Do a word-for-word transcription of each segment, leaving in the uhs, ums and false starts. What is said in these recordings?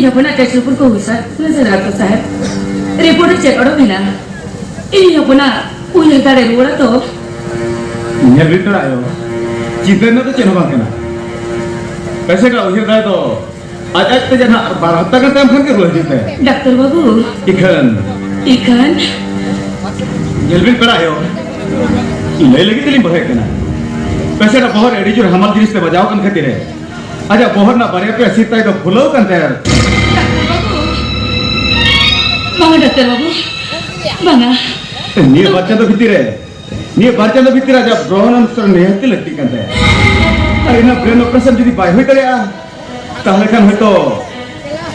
ᱦᱚᱯᱚᱱᱟᱜ test report ᱠᱚ ᱦᱩᱭ ᱥᱟᱹᱛ ᱮᱱᱟ ᱥᱮ ᱰᱟᱠᱛᱟᱨ ᱥᱟᱦᱮᱵ? ᱨᱤᱯᱳᱨᱴ ᱨᱮ ᱪᱮᱫ ᱚᱰᱚᱠ ᱮᱱᱟ? ᱤᱧ ᱦᱚᱯᱚᱱᱟᱜ ᱩᱭᱦᱟᱹᱨ ᱫᱟᱲᱮ ᱨᱩᱣᱟᱹᱲᱟ ᱛᱚ? ᱧᱮᱞ ᱵᱤᱱ ᱯᱮᱲᱟ ᱟᱭᱳ, ᱪᱤᱱᱛᱟᱹ ᱨᱮᱱᱟᱜ ᱫᱚ ᱪᱮᱫ ᱦᱚᱸ ᱵᱟᱝ ᱠᱟᱱᱟ᱾ ᱯᱮᱥᱮᱱᱴ ᱟᱜ ᱩᱭᱦᱟᱹᱨ ᱫᱟᱲᱮ ᱫᱚ ᱟᱡ ᱟᱡ ᱛᱮᱜᱮ ᱱᱟᱦᱟᱜ ᱵᱟᱨ ᱦᱟᱯᱛᱟ ᱜᱟᱱ ᱛᱟᱭᱚᱢ ᱠᱷᱟᱱ ᱜᱮ ᱨᱩᱣᱟᱹᱲ ᱦᱤᱡᱩᱜ ᱛᱟᱭᱟ᱾ ᱰᱟᱠᱛᱟᱨ ᱵᱟᱹᱵᱩ᱾ ᱤᱠᱷᱟᱹᱱ? ᱤᱠᱷᱟᱹᱱ? ᱧᱮᱞ ᱵᱤᱱ ᱯᱮᱲᱟ ᱟᱭᱳ, ᱞᱟᱹᱭ ᱞᱟᱹᱜᱤᱫ ᱛᱮᱞᱤᱧ ᱵᱚᱲᱦᱮᱜ ᱠᱟᱱᱟ᱾ ᱯᱮᱥᱮᱱᱴ ᱟᱜ ᱵᱚᱦᱚᱜ ᱨᱮ ᱟᱹᱰᱤ ᱡᱳᱨ ᱦᱟᱢᱟᱞ ᱡᱤᱱᱤᱥ ᱛᱮ ᱵᱟᱡᱟᱣ ᱟᱠᱟᱱ ᱠᱷᱟᱹᱛᱤᱨ ᱨᱮ ᱟᱡᱟᱜ ᱵᱚᱦᱚᱜ ᱨᱮᱱᱟᱜ ᱵᱟᱨᱭᱟ ᱯᱮᱭᱟ ᱥᱤᱨ ᱛᱟᱭ ᱫᱚ ᱯᱷᱩᱞᱟᱹᱣ ᱟᱠᱟᱱ ᱛᱟᱭᱟ᱾ ᱰᱟᱠᱛᱟᱨ ᱵᱟᱹᱵᱩ᱾ ᱵᱟᱝᱟ ᱰᱟᱠᱛᱟᱨ ᱵᱟᱹᱵᱩ, ᱵᱟᱝᱟ᱾ ᱱᱤᱭᱟᱹ ᱵᱟᱨ ᱪᱟᱸᱫᱚ ᱵᱷᱤᱛᱤᱨ ᱨᱮ, ᱱᱤᱭᱟᱹ ᱵᱟᱨ ᱪᱟᱸᱫᱚ ᱵᱷᱤᱛᱤᱨ ᱨᱮ ᱟᱡᱟᱜ ᱵᱨᱚᱦᱚᱱ ᱚᱱᱛᱚᱨ ᱱᱤᱦᱟᱹᱛᱤ ᱞᱟᱹᱠᱛᱤᱜ ᱠᱟᱱ ᱛᱟᱭᱟ᱾ ᱟᱨ ᱤᱱᱟᱹ ᱵᱨᱮᱱ ᱚᱯᱟᱨᱮᱥᱚᱱ ᱡᱩᱫᱤ ᱵᱟᱭ ᱦᱩᱭ ᱫᱟᱲᱮᱭᱟᱜᱼᱟ, ᱛᱟᱦᱞᱮ ᱠᱷᱟᱱ ᱦᱚᱭᱛᱚ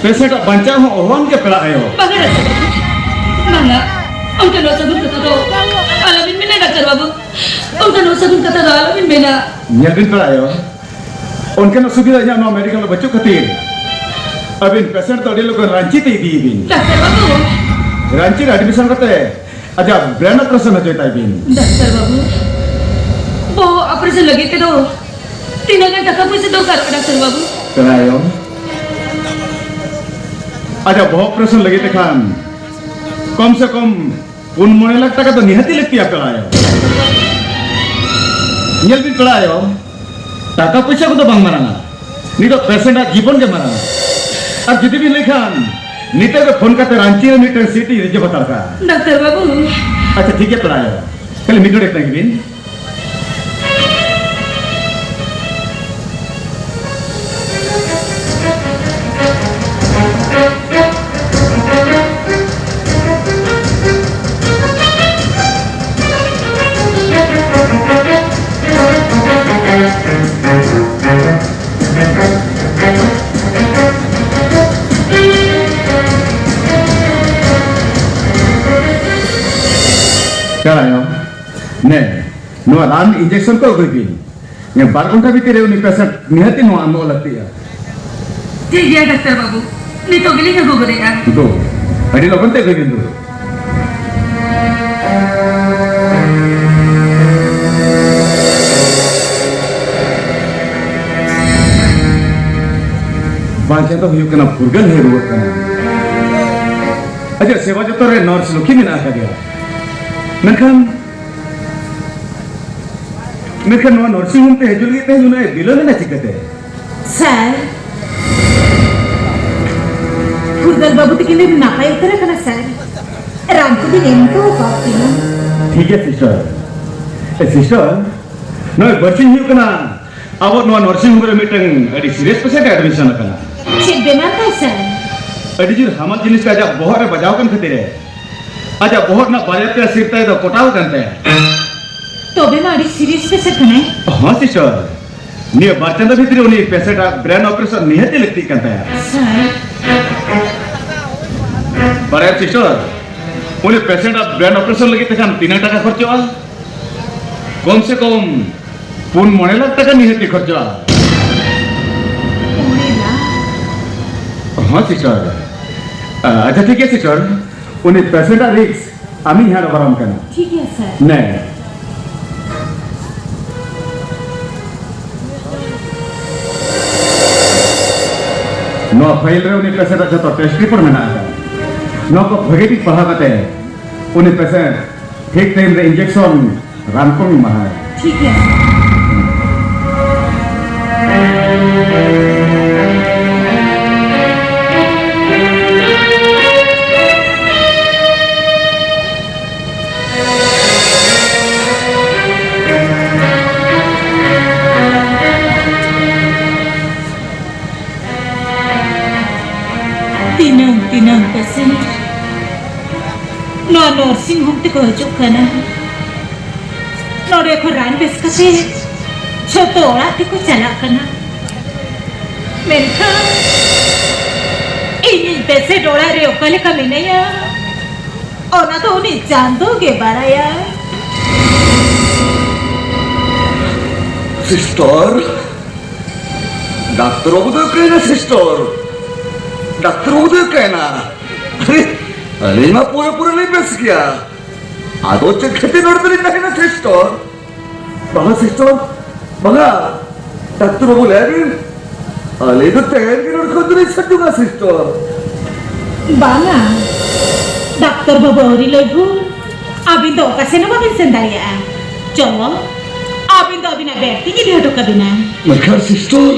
ᱯᱮᱥᱮᱱᱴ ᱟᱜ ᱵᱟᱧᱪᱟᱣ ᱦᱚᱸ ᱚᱦᱚᱣᱟᱱ ᱜᱮ ᱯᱮᱲᱟ ᱟᱭᱳ᱾ ᱵᱟᱝᱟ ᱰᱟᱠᱛᱟᱨ ᱵᱟᱹᱵᱩ, ᱵᱟᱝᱟ᱾ ᱚᱱᱠᱟᱱ ᱚᱥᱟᱹᱜᱩᱱ ᱠᱟᱛᱷᱟ ᱫᱚ ᱟᱞᱚᱵᱤᱱ ᱢᱮᱱᱟ ᱰᱟᱠᱛᱟᱨ ᱵᱟᱹᱵᱩ᱾ ᱚᱱᱠᱟᱱ ᱚᱥᱟᱹᱜᱩᱱ ᱠᱟᱛᱷᱟ ᱫᱚ ᱟᱞᱚᱵᱤᱱ ᱢᱮᱱᱟ᱾ ᱧᱮᱞ ᱵᱤᱱ ᱯᱮᱲᱟ ᱟᱭᱳ, ᱚᱱᱠᱟᱱᱟᱜ ᱥᱩᱵᱤᱫᱷᱟ ᱤᱧᱟᱹᱜ ᱱᱚᱣᱟ ᱢᱮᱰᱤᱠᱟᱞ ᱨᱮ ᱵᱟᱹᱪᱩᱜ ᱠᱷᱟᱹᱛᱤᱨ ᱟᱹᱵᱤᱱ ᱯᱮᱥᱮᱱᱴ ᱫᱚ ᱟᱹᱰᱤ ᱞᱚᱜᱚᱱ ᱨᱟᱺᱪᱤ ᱛᱮ ᱤᱫᱤᱭᱮ ᱵᱤᱱ᱾ ᱰᱟᱠᱛᱟᱨ ᱵᱟᱹᱵᱩ᱾ ᱨᱟᱺᱪᱤ ᱨᱮ ᱮᱰᱢᱤᱥᱚᱱ ᱠᱟᱛᱮ ᱟᱡᱟᱜ ᱵᱨᱮᱱ ᱚᱯᱟᱨᱮᱥᱚᱱ ᱦᱚᱪᱚᱭ ᱛᱟᱭ ᱵᱤᱱ᱾ ᱰᱟᱠᱛᱟᱨ ᱵᱟᱹᱵᱩ, ᱵᱚᱦᱚᱜ ᱚᱯᱟᱨᱮᱥᱚᱱ ᱞᱟᱹᱜᱤᱫ ᱛᱮᱫᱚ ᱛᱤᱱᱟᱹᱜ ᱜᱟᱱ ᱴᱟᱠᱟ ᱯᱩᱭᱥᱟᱹ ᱫᱚᱨᱠᱟᱨᱚᱜᱼᱟ ᱰᱟᱠᱛᱟᱨ ᱵᱟᱹᱵᱩ? ᱯᱮᱲᱟ ᱟᱭᱳ, ᱟᱡᱟᱜ ᱵᱚᱦᱚᱜ ᱚᱯᱟᱨᱮᱥᱚᱱ ᱞᱟᱹᱜᱤᱫ ᱛᱮᱠᱷᱟᱱ ᱠᱚᱢ ᱥᱮ ᱠᱚᱢ ᱯᱩᱱ ᱢᱚᱬᱮ ᱞᱟᱠᱷ ᱴᱟᱠᱟ ᱫᱚ ᱱᱤᱦᱟᱹᱛᱤ ᱞᱟᱹᱠᱛᱤᱭᱟ ᱯᱮᱲᱟ ᱟᱭᱳ᱾ ᱧᱮᱞ ᱵᱤᱱ ᱯᱮᱲᱟ ᱟᱭᱳ, ᱴᱟᱠᱟ ᱯᱚᱭᱥᱟ ᱠᱚᱫᱚ ᱵᱟᱝ ᱢᱟᱨᱟᱝᱟ, ᱱᱤᱛᱚᱜ ᱯᱮᱥᱮᱱᱴ ᱟᱜ ᱡᱤᱵᱚᱱ ᱜᱮ ᱢᱟᱨᱟᱝᱟ᱾ ᱟᱨ ᱡᱩᱫᱤ ᱵᱤᱱ ᱞᱟᱹᱭ ᱠᱷᱟᱱ, ᱱᱤᱛᱚᱜ ᱜᱮ ᱯᱷᱳᱱ ᱠᱟᱛᱮ ᱨᱟᱺᱪᱤ ᱨᱮ ᱢᱤᱫᱴᱟᱝ ᱥᱤᱴ ᱤᱧ ᱨᱤᱡᱟᱹᱵᱷ ᱦᱟᱛᱟᱲ ᱠᱟᱜᱼᱟ᱾ ᱰᱟᱠᱛᱟᱨ ᱵᱟᱹᱵᱩ᱾ ᱟᱪᱪᱷᱟ, ᱴᱷᱤᱠ ᱜᱮᱭᱟ ᱯᱮᱲᱟ ᱟᱭᱳ, ᱠᱷᱟᱹᱞᱤ ᱢᱤᱫ ᱰᱚᱸᱰᱮᱠ ᱛᱟᱺᱜᱤ ᱵᱤᱱ᱾ ᱪᱟᱞᱟᱣ ᱧᱚᱜ ᱱᱮ, ᱱᱚᱣᱟ ᱨᱟᱱ ᱤᱧᱡᱮᱠᱥᱚᱱ ᱠᱚ ᱟᱹᱜᱩᱭ ᱵᱤᱱ᱾ ᱱᱤᱭᱟᱹ ᱵᱟᱨ ᱜᱷᱚᱱᱴᱟ ᱵᱷᱤᱛᱤᱨ ᱨᱮ ᱩᱱᱤ ᱯᱮᱥᱮᱱᱴ ᱱᱤᱦᱟᱹᱛᱤ ᱱᱚᱣᱟ ᱮᱢᱚᱜ ᱞᱟᱹᱠᱛᱤᱜᱼᱟ᱾ ᱴᱷᱤᱠ ᱜᱮᱭᱟ ᱰᱟᱠᱛᱟᱨ ᱵᱟᱹᱵᱩ, ᱱᱤᱛᱚᱜ ᱜᱮᱞᱤᱧ ᱟᱹᱜᱩ ᱜᱚᱫᱮᱜᱼᱟ᱾ ᱫᱩ, ᱟᱹᱰᱤ ᱞᱚᱜᱚᱱ ᱛᱮ ᱟᱹᱜᱩᱭ ᱵᱤᱱ ᱫᱩ᱾ ᱵᱟᱧᱪᱟᱣ ᱫᱚ ᱦᱩᱭᱩᱜ ᱠᱟᱱᱟ ᱯᱷᱩᱨᱜᱟᱹᱞ ᱦᱮᱡ ᱨᱩᱣᱟᱹᱲ ᱠᱟᱱᱟ᱾ ᱟᱡᱟᱜ ᱥᱮᱵᱟ ᱡᱚᱛᱚᱱ ᱨᱮ ᱱᱟᱨᱥ ᱞᱚᱠᱠᱷᱤ ᱢᱮᱱᱟᱜ ᱟᱠᱟᱫᱮᱭᱟ᱾ ᱢᱮᱱᱠᱷᱟᱱ, ᱢᱮᱱᱠᱷᱟᱱ ᱱᱚᱣᱟ ᱱᱟᱨᱥᱤᱝ ᱦᱳᱢ ᱛᱮ ᱦᱤᱡᱩᱜ ᱞᱟᱹᱜᱤᱫ ᱛᱮ ᱩᱱᱟᱹᱜ ᱮ ᱵᱤᱞᱚᱢ ᱮᱱᱟ ᱪᱤᱠᱟᱹᱛᱮ? ᱥᱟᱨ, ᱯᱷᱩᱨᱜᱟᱹᱞ ᱵᱟᱹᱵᱩ ᱛᱤᱠᱤᱱ ᱫᱚ ᱱᱟᱯᱟᱭ ᱩᱛᱟᱹᱨ ᱟᱠᱟᱱᱟ ᱥᱟᱨ᱾ ᱨᱟᱱ ᱠᱚᱵᱤᱱ ᱮᱢ ᱦᱚᱴᱚ ᱟᱠᱟᱫ ᱠᱤᱱᱟ? ᱴᱷᱤᱠ ᱜᱮᱭᱟ ᱥᱤᱥᱴᱟᱨ᱾ ᱮ ᱥᱤᱥᱴᱟᱨ, ᱱᱚᱜᱼᱚᱭ ᱵᱟᱨᱥᱤᱧ ᱦᱩᱭᱩᱜ ᱠᱟᱱᱟ ᱟᱵᱚ ᱱᱚᱣᱟ ᱱᱟᱨᱥᱤᱝ ᱦᱳᱢ ᱨᱮ ᱢᱤᱫᱴᱟᱝ ᱟᱹᱰᱤ ᱥᱤᱨᱤᱭᱟᱥ ᱯᱮᱥᱮᱱᱴ ᱮᱰᱢᱤᱥᱚᱱ ᱟᱠᱟᱱᱟ᱾ ᱪᱮᱫ ᱵᱮᱢᱟᱨ ᱛᱟᱭ ᱥᱟᱨ? ᱟᱹᱰᱤ ᱡᱳᱨ ᱦᱟᱢᱟᱞ ᱡᱤᱱᱤᱥ ᱛᱮ ᱟᱡᱟᱜ ᱵᱚᱦᱚᱜ ᱨᱮ ᱵᱟᱡᱟᱣ ᱟᱠᱟᱱ ᱠᱷᱟᱹᱛᱤᱨ ᱮ ᱟᱡᱟᱜ ᱵᱚᱦᱚᱜ ᱨᱮᱱᱟᱜ ᱵᱟᱨᱭᱟ ᱯᱮᱭᱟ ᱥᱤᱨ ᱛᱟᱭ ᱫᱚ ᱯᱚᱴᱟᱣ ᱟᱠᱟᱱ ᱛᱟᱭᱟ᱾ ᱛᱚᱵᱮ ᱢᱟ ᱟᱹᱰᱤ ᱥᱤᱨᱤᱭᱟᱥ ᱯᱮᱥᱮᱱᱴ ᱠᱟᱱᱟᱭ᱾ ᱦᱚᱸ ᱥᱤᱥᱴᱟᱨ, ᱱᱤᱭᱟᱹ ᱵᱟᱨ ᱪᱟᱸᱫᱳ ᱵᱷᱤᱛᱨᱤ ᱩᱱᱤ ᱯᱮᱥᱮᱱᱴ ᱟᱜ ᱵᱨᱮᱱ ᱚᱯᱟᱨᱮᱥᱚᱱ ᱱᱤᱦᱟᱹᱛ ᱜᱮ ᱞᱟᱹᱠᱛᱤᱜ ᱠᱟᱱ ᱛᱟᱭᱟ᱾ ᱥᱟᱨ᱾ ᱵᱟᱲᱟᱭᱟᱢ ᱥᱤᱥᱴᱟᱨ, ᱩᱱᱤ ᱯᱮᱥᱮᱱᱴ ᱟᱜ ᱵᱨᱮᱱ ᱚᱯᱟᱨᱮᱥᱚᱱ ᱞᱟᱹᱜᱤᱫ ᱛᱮᱠᱷᱟᱱ ᱛᱤᱱᱟᱹᱜ ᱴᱟᱠᱟ ᱠᱷᱚᱨᱪᱚᱜᱼᱟ? ᱠᱚᱢ ᱥᱮ ᱠᱚᱢ ᱯᱩᱱ ᱢᱚᱬᱮ ᱞᱟᱠᱷ ᱴᱟᱠᱟ ᱱᱤᱦᱟᱹᱛ ᱜᱮ ᱠᱷᱚᱨᱪᱚᱜᱼᱟ᱾ ᱢᱚᱬᱮ ᱞᱟᱠᱷ? ᱦᱚᱸ ᱥᱤᱥᱴᱟᱨ᱾ ᱟᱪᱪᱷᱟ ᱴᱷᱤᱠ ᱜᱮᱭᱟ ᱥᱤᱥᱴᱟᱨ, ᱩᱱᱤ ᱯᱮᱥᱮᱱᱴ ᱟᱜ ᱨᱤᱠᱥ ᱟᱢᱤᱧ ᱦᱟᱸᱰ ᱚᱵᱷᱟᱨᱟᱢ ᱠᱟᱱᱟ᱾ ᱴᱷᱤᱠ ᱜᱮᱭᱟ ᱥᱟᱨ᱾ ᱱᱮ᱾ ᱱᱚᱣᱟ ᱯᱷᱟᱭᱤᱞ ᱨᱮ ᱩᱱᱤ ᱯᱮᱥᱮᱱᱴ ᱟᱜ ᱡᱚᱛᱚ ᱴᱮᱥᱴ ᱨᱤᱯᱳᱨᱴ ᱢᱮᱱᱟᱜ ᱟᱠᱟᱫᱟ᱾ ᱱᱚᱣᱟ ᱠᱚ ᱵᱷᱟᱹᱜᱤ ᱴᱷᱤᱠ ᱯᱟᱲᱦᱟᱣ ᱠᱟᱛᱮ ᱩᱱᱤ ᱯᱮᱥᱮᱱᱴ ᱴᱷᱤᱠ ᱴᱟᱭᱤᱢ ᱨᱮ ᱤᱱᱡᱮᱠᱥᱚᱱ ᱨᱟᱱ ᱠᱚᱢ ᱮᱢᱟᱭᱟ᱾ ᱴᱷᱤᱠ ᱜᱮᱭᱟ᱾ ᱛᱤᱱᱟᱹᱝ ᱛᱤᱱᱟᱹᱝ ᱯᱮᱥᱮᱱᱴ ᱱᱚᱣᱟ ᱱᱟᱨᱥᱤᱝ ᱦᱳᱢ ᱛᱮᱠᱚ ᱦᱤᱡᱩᱜ ᱠᱟᱱᱟ᱾ ᱱᱚᱰᱮ ᱠᱷᱚᱱ ᱨᱟᱱ ᱵᱮᱥ ᱠᱟᱛᱮ ᱡᱷᱚᱛᱚ ᱚᱲᱟᱜ ᱛᱮᱠᱚ ᱪᱟᱞᱟᱜ ᱠᱟᱱᱟ᱾ ᱢᱮᱱᱠᱷᱟᱱ ᱤᱧᱤᱡ ᱯᱮᱥᱮᱱᱴ ᱚᱲᱟᱜ ᱨᱮ ᱚᱠᱟ ᱞᱮᱠᱟ ᱢᱮᱱᱟᱭᱟ, ᱚᱱᱟ ᱫᱚ ᱩᱱᱤ ᱪᱟᱸᱫᱚ ᱜᱮ ᱵᱟᱲᱟᱭᱟᱭ᱾ ᱥᱤᱥᱴᱚᱨ, ᱰᱟᱠᱛᱟᱨ ᱵᱟᱹᱵᱩ ᱫᱚ ᱚᱠᱟᱭᱮᱱᱟ ᱥᱤᱥᱴᱚᱨ? ᱰᱟᱠᱛᱟᱨ ᱵᱟᱹᱵᱩ ᱫᱚ ᱚᱠᱟᱭᱮᱱᱟ? ᱟᱨᱮ, ᱟᱹᱞᱤᱧ ᱢᱟ ᱯᱩᱨᱟᱹ ᱯᱩᱨᱟᱹ ᱞᱤᱧ ᱵᱮᱥ ᱜᱮᱭᱟ᱾ ᱟᱫᱚ ᱪᱮᱫ ᱠᱷᱟᱹᱛᱤᱨ ᱱᱚᱰᱮ ᱫᱚᱞᱤᱧ ᱛᱟᱦᱮᱱᱟ ᱥᱤᱥᱴᱚᱨ? ᱵᱟᱝᱟ ᱥᱤᱥᱴᱚᱨ, ᱵᱟᱝᱟ᱾ ᱰᱟᱠᱛᱟᱨ ᱵᱟᱹᱵᱩ ᱞᱟᱹᱭ ᱵᱤᱱ, ᱟᱞᱮ ᱫᱚ ᱛᱮᱦᱮᱧ ᱜᱮ ᱱᱚᱰᱮ ᱠᱷᱚᱱ ᱫᱚᱞᱮ ᱥᱟᱹᱛᱩᱜᱼᱟ, ᱥᱤᱥᱴᱟᱨ᱾ ᱵᱟᱝᱟ, ᱰᱟᱠᱛᱚᱨ ᱵᱟᱹᱵᱩ ᱟᱹᱣᱨᱤ ᱞᱟᱹᱭ ᱵᱷᱩᱨ ᱟᱹᱵᱤᱱ ᱫᱚ ᱚᱠᱟ ᱥᱮᱱ ᱦᱚᱸ ᱵᱟᱵᱤᱱ ᱥᱮᱱ ᱫᱟᱲᱮᱭᱟᱜᱼᱟ᱾ ᱪᱚᱞᱚ, ᱟᱹᱵᱤᱱ ᱫᱚ ᱟᱹᱵᱤᱱᱟᱜ ᱵᱮᱰ ᱛᱮᱧ ᱤᱫᱤ ᱦᱚᱴᱚ ᱠᱟᱵᱤᱱᱟ᱾ ᱢᱮᱱᱠᱷᱟᱱ ᱥᱤᱥᱴᱟᱨ,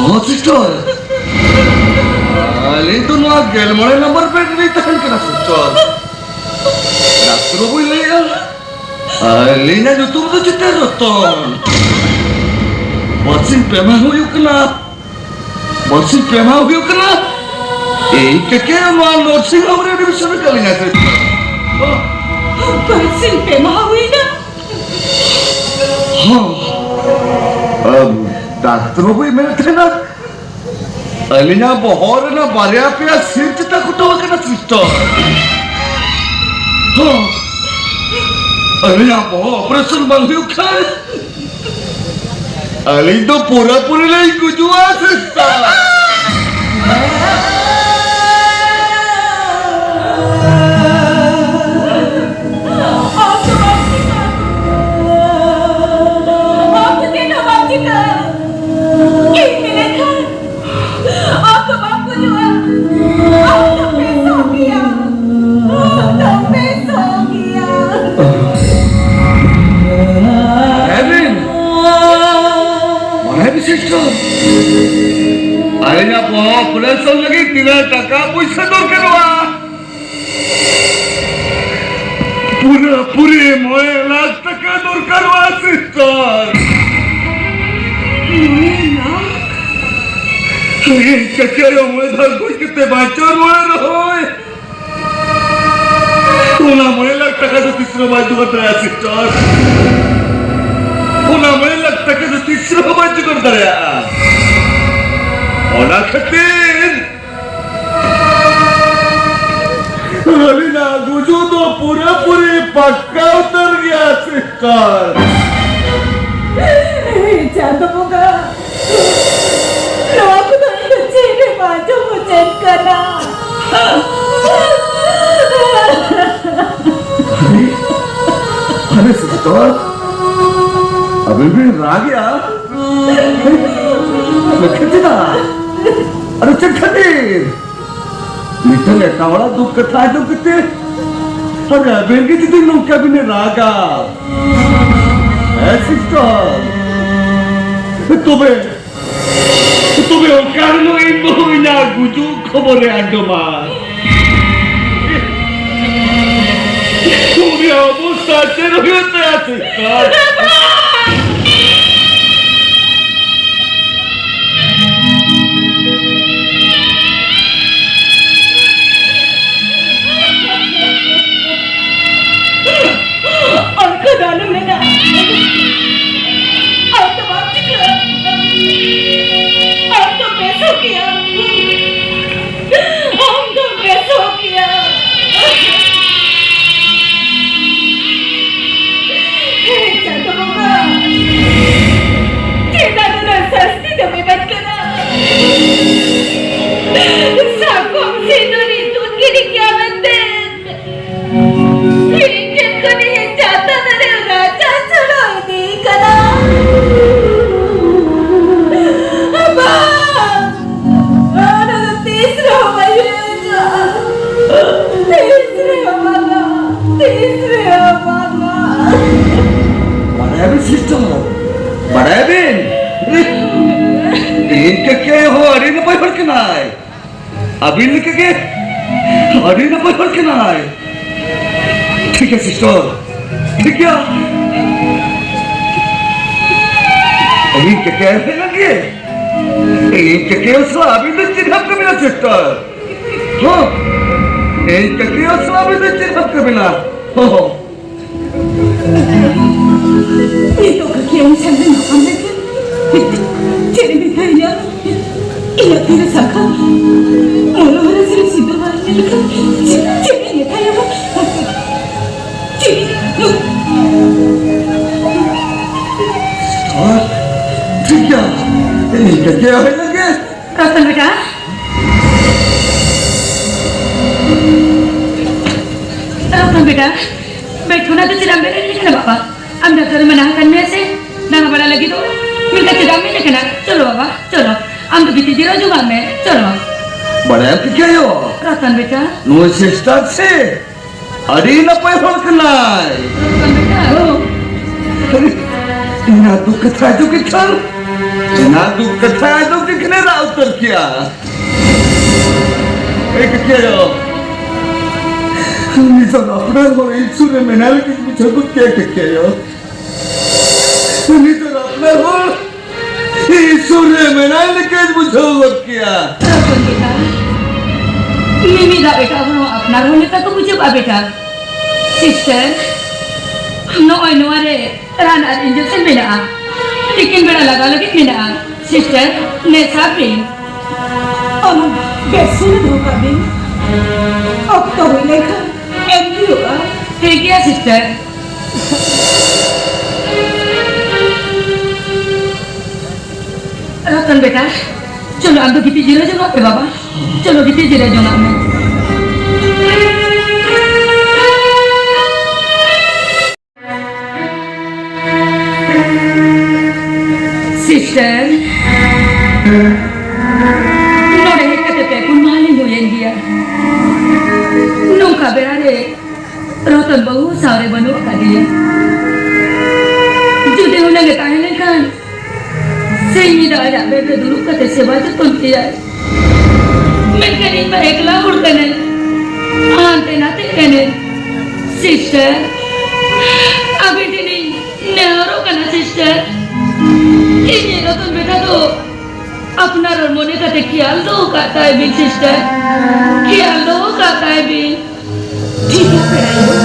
ᱦᱚᱸ, ᱥᱤᱥᱴᱟᱨ᱾ ᱟᱹᱞᱤᱧ ᱫᱚ ᱱᱚᱣᱟ ᱜᱮᱞ ᱢᱚᱬᱮ ᱱᱟᱢᱵᱟᱨ ᱵᱮᱰ ᱨᱮᱞᱤᱧ ᱛᱟᱦᱮᱱ ᱠᱟᱱᱟ, ᱥᱤᱥᱴᱟᱨ᱾ ᱰᱟᱠᱛᱚᱨ ᱵᱟᱹᱵᱩᱭ ᱞᱟᱹᱭᱮᱜᱼᱟ, ᱟᱹᱞᱤᱧᱟᱜ ᱧᱩᱛᱩᱢ ᱫᱚ ᱪᱮᱛᱟᱱ ᱨᱚᱛᱚᱱ᱾ ᱵᱟᱨᱥᱤᱧ ᱯᱮ ᱢᱟᱦᱟ ᱦᱩᱭᱩᱜ ᱠᱟᱱᱟ᱾ ᱵᱟᱨᱥᱤᱧ ᱯᱮ ᱢᱟᱦᱟ ᱦᱩᱭᱩᱜ ᱠᱟᱱᱟ᱾ ᱤᱧ ᱠᱮᱠᱮ ᱱᱚᱣᱟ ᱱᱟᱨᱥᱤᱝ ᱦᱳᱢ ᱨᱮ ᱮᱰᱢᱤᱥᱚᱱ ᱟᱠᱟᱫ ᱞᱤᱧᱟ, ᱥᱤᱥᱴᱟᱨ᱾ ᱵᱟᱨᱥᱤᱧ ᱯᱮ ᱢᱟᱦᱟ ᱦᱩᱭᱱᱟ? ᱦᱚᱸ᱾ ᱟᱢ, ᱰᱟᱠᱛᱚᱨ ᱵᱟᱹᱵᱩᱭ ᱢᱮᱱᱮᱫ ᱛᱟᱦᱮᱱᱟ, ᱟᱹᱞᱤᱧᱟᱜ ᱵᱚᱦᱚᱜ ᱨᱮᱱᱟᱜ ᱵᱟᱨᱭᱟ ᱯᱮᱭᱟ ᱥᱤᱨ ᱪᱮᱛᱟ ᱠᱚᱴᱟᱣ ᱟᱠᱟᱱᱟ, ᱥᱤᱥᱴᱟᱨ᱾ ᱦᱚᱸ᱾ ᱟᱹᱞᱤᱧᱟᱜ ᱵᱚᱦᱚᱜ ᱚᱯᱟᱨᱮᱥᱚᱱ ᱵᱟᱝ ᱦᱩᱭᱩᱜ ᱠᱷᱟᱱ, ᱟᱹᱞᱤᱧ ᱫᱚ ᱯᱩᱨᱟᱹᱯᱩᱨᱤ ᱞᱤᱧ ᱜᱩᱡᱩᱜᱼᱟ, ᱥᱤᱥᱴᱟᱨ᱾ ᱚᱠᱛᱚ ᱵᱟᱢ ᱪᱤᱠᱟᱹ᱾ ᱚᱠᱛᱚ ᱪᱮᱫ ᱦᱚᱸ ᱵᱟᱢ ᱪᱤᱠᱟᱹ᱾ ᱤᱧ ᱢᱮᱱᱮᱫ ᱠᱷᱟᱱ, ᱚᱠᱛᱚ ᱵᱟᱢ ᱜᱩᱡᱩᱜᱼᱟ᱾ ᱚᱠᱛᱚ ᱵᱮᱥᱚᱜ ᱜᱮᱭᱟ᱾ ᱚᱠᱛᱚ ᱵᱮᱥᱚᱜ ᱜᱮᱭᱟ᱾ ᱮᱵᱷᱤᱱ, ᱢᱚᱱᱮ ᱵᱤᱥᱮᱥ ᱠᱚ, ᱟᱹᱞᱤᱧᱟᱜ ᱵᱚᱦᱚᱜ ᱚᱯᱟᱨᱮᱥᱚᱱ ᱞᱟᱹᱜᱤᱫ ᱛᱤᱱᱟᱹᱜ ᱴᱟᱠᱟ ᱯᱩᱭᱥᱟᱹ ᱫᱚᱨᱠᱟᱨᱚᱜᱼᱟ? ᱯᱩᱨᱟᱹ ᱯᱩᱨᱤ ᱢᱚᱬᱮ ᱞᱟᱠᱷ ᱴᱟᱠᱟ ᱫᱚᱨᱠᱟᱨᱚᱜᱼᱟ, ᱥᱤᱥᱴᱟᱨ᱾ ᱢᱚᱬᱮ ᱞᱟᱠᱷ? ᱤᱧ ᱠᱟᱹᱴᱤᱡ ᱟᱭᱳ ᱢᱚᱬᱮ ᱫᱷᱟᱣ ᱜᱚᱡ ᱠᱟᱛᱮ ᱵᱟᱧᱪᱟᱣ ᱨᱩᱣᱟᱹᱲ ᱨᱮᱦᱚᱸᱭ, ᱚᱱᱟ ᱢᱚᱬᱮ ᱞᱟᱠᱷ ᱴᱟᱠᱟ ᱫᱚ ᱛᱤᱥ ᱨᱮᱦᱚᱸ ᱵᱟᱭ ᱫᱚᱦᱚ ᱫᱟᱲᱮᱭᱟᱜᱼᱟ, ᱥᱤᱥᱴᱟᱨ᱾ ᱚᱱᱟ ᱢᱟᱹᱭ ᱞᱟᱹᱠᱛᱤ ᱠᱚᱫᱚ ᱛᱤᱥ ᱨᱮᱦᱚᱸ ᱵᱟᱭ ᱡᱳᱜᱟᱲ ᱫᱟᱲᱮᱭᱟᱜᱼᱟ᱾ ᱚᱱᱟ ᱠᱷᱟᱹᱛᱤᱨ ᱟᱹᱞᱤᱧᱟᱜ ᱜᱩᱡᱩᱜ ᱫᱚ ᱯᱩᱨᱟᱹᱯᱩᱨᱤ ᱯᱟᱠᱟ ᱩᱛᱟᱹᱨ ᱜᱮᱭᱟ, ᱥᱤᱥᱴᱟᱨ᱾ ᱪᱟᱸᱫᱚ ᱵᱚᱸᱜᱟ, ᱱᱚᱣᱟ ᱠᱚᱫᱚ ᱤᱧ ᱫᱚ ᱪᱮᱫ ᱦᱚᱸ ᱵᱟᱝ ᱟᱸᱡᱚᱢ ᱦᱚᱪᱚᱧ ᱠᱟᱱᱟ᱾ ᱟᱨᱮ, ᱟᱨᱮ ᱥᱤᱥᱴᱟᱨ, ᱟᱵᱤᱱ ᱵᱤᱱ ᱨᱟᱜᱮᱜᱼᱟ? ᱪᱮᱫᱟᱜ? ᱟᱨᱮ ᱪᱮᱫ ᱠᱷᱟᱹᱛᱤᱨ? ᱢᱤᱫᱴᱟᱝ ᱮᱴᱟᱜ ᱦᱚᱲᱟᱜ ᱫᱩᱠ ᱠᱟᱛᱷᱟ ᱟᱸᱡᱚᱢ ᱠᱟᱛᱮ ᱟᱨ ᱟᱵᱮᱱ ᱜᱮ ᱡᱩᱫᱤ ᱱᱚᱝᱠᱟ ᱵᱤᱱ ᱨᱟᱜᱟ, ᱦᱮᱸ ᱥᱤᱥᱴᱟᱨ, ᱛᱚᱵᱮ, ᱛᱚᱵᱮ ᱚᱠᱟ ᱦᱤᱞᱳᱜ ᱤᱧ ᱵᱟᱹᱦᱩ ᱤᱧᱟᱹᱜ ᱜᱩᱡᱩᱜ ᱠᱷᱚᱵᱚᱨᱮ ᱟᱸᱡᱚᱢᱟ? ᱩᱱᱤᱭᱟᱜ ᱚᱵᱚᱥᱛᱟ ᱪᱮᱫ ᱦᱩᱭᱩᱜ ᱛᱟᱭᱟ ᱥᱤᱥᱴᱟᱨ? ᱚᱱᱠᱟ ᱫᱚ ᱟᱞᱚᱢ ᱢᱮᱱᱟ᱾ ᱟᱢ ᱫᱚ ᱵᱟᱢ ᱪᱤᱠᱟᱹᱜᱼᱟ᱾ ᱟᱢ ᱫᱚ ᱵᱮᱥᱚᱜ ᱜᱮᱭᱟᱢ᱾ ᱟᱢ ᱫᱚ ᱵᱮᱥᱚᱜ ᱜᱮᱭᱟᱢ᱾ ᱦᱮ ᱪᱟᱸᱫᱚ ᱵᱚᱸᱜᱟ, ᱪᱮᱫᱟᱜ ᱱᱩᱱᱟᱹᱜ ᱥᱟᱹᱥᱛᱤ ᱫᱚᱢ ᱮᱢᱟᱹᱧ ᱠᱟᱱᱟ? ᱥᱟᱠᱚᱢ ᱥᱤᱸᱫᱩᱨᱤ ᱛᱩᱫ ᱜᱤᱰᱤ ᱠᱮᱭᱟ ᱢᱮᱱᱛᱮ᱾ ᱤᱧ ᱴᱷᱮᱱ ᱠᱷᱚᱱ ᱤᱧ ᱪᱟᱛᱚᱢ ᱨᱮ ᱨᱟᱪᱟ ᱪᱷᱩᱰᱟᱹᱣ ᱤᱫᱤ ᱠᱟᱱᱟ᱾ ᱵᱟᱝ! ᱚᱱᱟ ᱫᱚ ᱛᱤᱥ ᱨᱮᱦᱚᱸ ᱵᱟᱭ ᱦᱩᱭᱩᱜᱼᱟ᱾ ᱛᱤᱥ ᱨᱮᱦᱚᱸ ᱵᱟᱝᱟ᱾ ᱛᱤᱥ ᱨᱮᱦᱚᱸ ᱵᱟᱝᱟ᱾ ᱵᱟᱲᱟᱭᱟᱵᱤᱱ ᱥᱤᱥᱴᱟᱨ, ᱵᱟᱲᱟᱭᱟᱵᱤᱱ? ᱤᱧ ᱠᱟᱠᱟ ᱦᱚᱸ ᱟᱹᱰᱤ ᱱᱟᱯᱟᱭ ᱦᱚᱲ ᱠᱟᱱᱟᱭ᱾ ᱟᱹᱵᱤᱱ ᱞᱮᱠᱟᱜᱮ ᱟᱹᱰᱤ ᱱᱟᱯᱟᱭ ᱦᱚᱲ ᱠᱟᱱᱟᱭ᱾ ᱴᱷᱤᱠ ᱜᱮᱭᱟ ᱥᱤᱥᱴᱟᱨ, ᱴᱷᱤᱠ ᱜᱮᱭᱟ᱾ ᱤᱧ ᱠᱮᱠᱮ ᱞᱮᱱᱟ ᱜᱮ᱾ ᱤᱧ ᱠᱮᱠᱮ ᱥᱟᱞᱟᱜ ᱟᱹᱵᱤᱱ ᱫᱚ ᱪᱮᱫ ᱦᱚᱸ ᱠᱟᱹᱢᱤ ᱥᱤᱥᱴᱟᱨ᱾ ᱦᱚᱸ, ᱤᱧ ᱠᱮᱠᱮ ᱥᱟᱞᱟᱜ ᱟᱹᱵᱤᱱ ᱫᱚ ᱪᱮᱫ ᱦᱚᱸ ᱠᱟᱹᱢᱤ᱾ ᱦᱚᱸ᱾ ᱱᱤᱛᱚᱜ ᱠᱟᱹᱠᱤᱭᱟᱹᱧ ᱥᱟᱢᱱᱮ ᱧᱟᱯᱟᱢ ᱞᱮᱱᱠᱷᱟᱱ ᱪᱮᱫ ᱮ ᱢᱮᱛᱟᱭᱟ? ᱤᱧᱟᱹᱜ ᱛᱤᱨᱮ ᱥᱟᱠᱷᱟ ᱢᱚᱱᱳᱦᱚᱨ ᱥᱨᱤ ᱥᱤᱫᱩ ᱵᱟᱭ ᱧᱮᱞ ᱞᱮᱠᱷᱟᱱ ᱪᱮᱫ, ᱪᱮᱫ ᱤᱧ ᱢᱮᱛᱟᱭᱟ? ᱪᱮᱫ? ᱟᱨ ᱴᱷᱤᱠ ᱜᱮᱭᱟ, ᱤᱧ ᱠᱟᱹᱠᱤᱭᱟᱹ ᱦᱩᱭ ᱞᱮᱱ ᱜᱮ᱾ ᱨᱚᱛᱚᱱ ᱵᱮᱴᱟ, ᱨᱚᱛᱚᱱ ᱵᱮᱴᱟ, ᱵᱮᱴᱷᱩᱱᱟ ᱫᱚ ᱪᱮᱫᱟᱜ ᱵᱮᱨᱮᱫ ᱠᱟᱱᱟ ᱵᱟᱵᱟ? ᱟᱢ ᱰᱟᱠᱛᱟᱨ ᱢᱟᱱᱟ ᱟᱠᱟᱫ ᱢᱮᱭᱟ ᱥᱮ ᱫᱟᱬᱟ ᱵᱟᱲᱟ ᱞᱟᱹᱜᱤᱫ ᱫᱚ? ᱢᱮᱱᱠᱷᱟᱱ ᱪᱮᱫᱟᱜ ᱢᱮᱱ ᱠᱟᱱᱟ? ᱪᱚᱞᱚ ᱵᱟᱵᱟ, ᱪᱚᱞᱚ᱾ ᱟᱢ ᱫᱚ ᱜᱤᱛᱤᱡ ᱡᱤᱨᱟᱹᱣ ᱡᱚᱝᱟᱜ ᱢᱮ, ᱪᱚᱞᱚ᱾ ᱵᱟᱲᱟᱭᱟᱢ ᱠᱤᱠᱟᱹᱭᱚ? ᱨᱚᱛᱚᱱ ᱵᱮᱴᱟ᱾ ᱱᱩᱭ ᱥᱤᱥᱴᱟᱨ ᱥᱮ ᱟᱹᱰᱤ ᱱᱟᱯᱟᱭ ᱦᱚᱲ ᱠᱟᱱᱟᱭ᱾ ᱨᱚᱛᱚᱱ ᱵᱮᱴᱟ᱾ ᱤᱧᱟᱹᱜ ᱫᱩᱠ ᱠᱟᱛᱷᱟ ᱟᱸᱡᱚᱢ ᱠᱮᱫ ᱠᱷᱟᱱ, ᱤᱧᱟᱹᱜ ᱫᱩᱠ ᱠᱟᱛᱷᱟ ᱟᱸᱡᱚᱢ ᱠᱮᱫ ᱠᱷᱟᱱᱮ ᱨᱟᱜ ᱩᱛᱟᱹᱨ ᱠᱮᱭᱟ᱾ ᱮ ᱠᱟᱠᱤᱭᱟᱭᱳ, ᱱᱤᱛᱚᱜ ᱟᱯᱱᱟᱨ ᱦᱚᱲ ᱤᱧ ᱥᱩᱨ ᱨᱮ ᱢᱮᱱᱟᱭ ᱞᱮᱠᱟᱧ ᱵᱩᱡᱷᱟᱹᱣ ᱜᱚᱫ ᱠᱮᱭᱟ ᱠᱟᱠᱤᱭᱟᱭᱳ᱾ ᱱᱤᱛᱚᱜ ᱟᱯᱱᱟᱨ ᱦᱚᱲ ᱤᱧ ᱥᱩᱨ ᱨᱮ ᱢᱮᱱᱟᱭ ᱞᱮᱠᱟᱧ ᱵᱩᱡᱷᱟᱹᱣ ᱜᱚᱫ ᱠᱮᱭᱟ᱾ ᱨᱚᱛᱚᱱ ᱵᱮᱴᱟ, ᱢᱤᱢᱤᱫ ᱫᱷᱟᱣ ᱮᱴᱟᱜ ᱦᱚᱲ ᱦᱚᱸ ᱟᱯᱱᱟᱨ ᱦᱚᱲ ᱞᱮᱠᱟ ᱠᱚ ᱵᱩᱡᱷᱟᱹᱜᱼᱟ ᱵᱮᱴᱟ᱾ ᱥᱤᱥᱴᱟᱨ, ᱱᱚᱜᱼᱚᱭ ᱱᱚᱣᱟ ᱨᱮ ᱨᱟᱱ ᱟᱨ ᱤᱧᱡᱮᱠᱥᱚᱱ ᱢᱮᱱᱟᱜᱼᱟ᱾ ᱛᱤᱠᱤᱱ ᱵᱮᱲᱟ ᱞᱟᱜᱟᱣ ᱞᱟᱹᱜᱤᱫ ᱢᱮᱱᱟᱜᱼᱟ᱾ ᱥᱤᱥᱴᱟᱨ, ᱱᱮ ᱥᱟᱵ ᱵᱤᱱ᱾ ᱚᱱᱟ ᱵᱮᱥ ᱥᱩᱨ ᱨᱮ ᱫᱚᱦᱚ ᱠᱟᱜ ᱵᱤᱱ᱾ ᱚᱠᱛᱚ ᱦᱩᱭ ᱞᱮᱱᱠᱷᱟᱱ ᱮᱢ ᱦᱩᱭᱩᱜᱼᱟ᱾ ᱴᱷᱤᱠ ᱜᱮᱭᱟ ᱥᱤᱥᱴᱟᱨ᱾ ᱨᱚᱛᱚᱱ ᱵᱮᱴᱟ, ᱪᱚᱞᱚ ᱟᱢ ᱫᱚ ᱜᱤᱛᱤᱡ ᱡᱤᱨᱟᱹᱣ ᱡᱚᱝᱟᱜ ᱢᱮ ᱵᱟᱵᱟ᱾ ᱪᱚᱞᱚ ᱜᱤᱛᱤᱡ ᱡᱤᱨᱟᱹᱣ ᱡᱚᱝᱟᱜ ᱢᱮ᱾ ᱥᱤᱥᱴᱟᱨ, ᱱᱚᱰᱮ ᱦᱮᱡ ᱠᱟᱛᱮ ᱯᱮ ᱯᱩᱱ ᱢᱟᱦᱟ ᱞᱤᱧ ᱦᱩᱭᱮᱱ ᱜᱮᱭᱟ᱾ ᱱᱚᱝᱠᱟ ᱵᱮᱲᱟ ᱨᱮ ᱨᱚᱛᱚᱱ ᱵᱟᱹᱦᱩ ᱥᱟᱶ ᱨᱮ ᱵᱟᱹᱱᱩᱜ ᱟᱠᱟᱫᱮᱭᱟ᱾ ᱡᱩᱫᱤ ᱦᱩᱱᱟᱹᱝ ᱮ ᱛᱟᱦᱮᱸ ᱞᱮᱱᱠᱷᱟᱱ ᱥᱤᱧ ᱧᱤᱫᱟᱹ ᱟᱡᱟᱜ ᱵᱮᱰ ᱨᱮ ᱫᱩᱲᱩᱵ ᱠᱟᱛᱮ ᱥᱮᱵᱟ ᱡᱚᱛᱚᱱ ᱠᱮᱭᱟᱭ᱾ ᱢᱮᱱᱠᱷᱟᱱ ᱤᱧ ᱢᱟ ᱮᱠᱞᱟ ᱦᱚᱲ ᱠᱟᱹᱱᱟᱹᱧ᱾ ᱦᱟᱱᱛᱮ ᱱᱟᱛᱮ ᱠᱟᱹᱱᱟᱹᱧ᱾ ᱥᱤᱥᱴᱟᱨ, ᱟᱹᱵᱤᱱ ᱴᱷᱮᱱ ᱤᱧ ᱱᱮᱦᱚᱨᱚᱜ ᱠᱟᱱᱟ ᱥᱤᱥᱴᱟᱨ᱾ ᱤᱧᱤᱡ ᱨᱚᱛᱚᱱ ᱵᱮᱴᱟ ᱫᱚ ᱟᱯᱱᱟᱨ ᱦᱚᱲ ᱢᱚᱱᱮ ᱠᱟᱛᱮ ᱠᱷᱮᱭᱟᱞ ᱫᱚᱦᱚ ᱠᱟᱜ ᱛᱟᱭ ᱵᱤᱱ ᱥᱤᱥᱴᱟᱨ᱾ ᱠᱷᱮᱭᱟᱞ ᱫᱚᱦᱚ ᱠᱟᱜ ᱛᱟᱭ ᱵᱤᱱ᱾ ᱴᱷᱤᱠ ᱜᱮᱭᱟ ᱯᱮᱲᱟ ᱟᱭᱳ,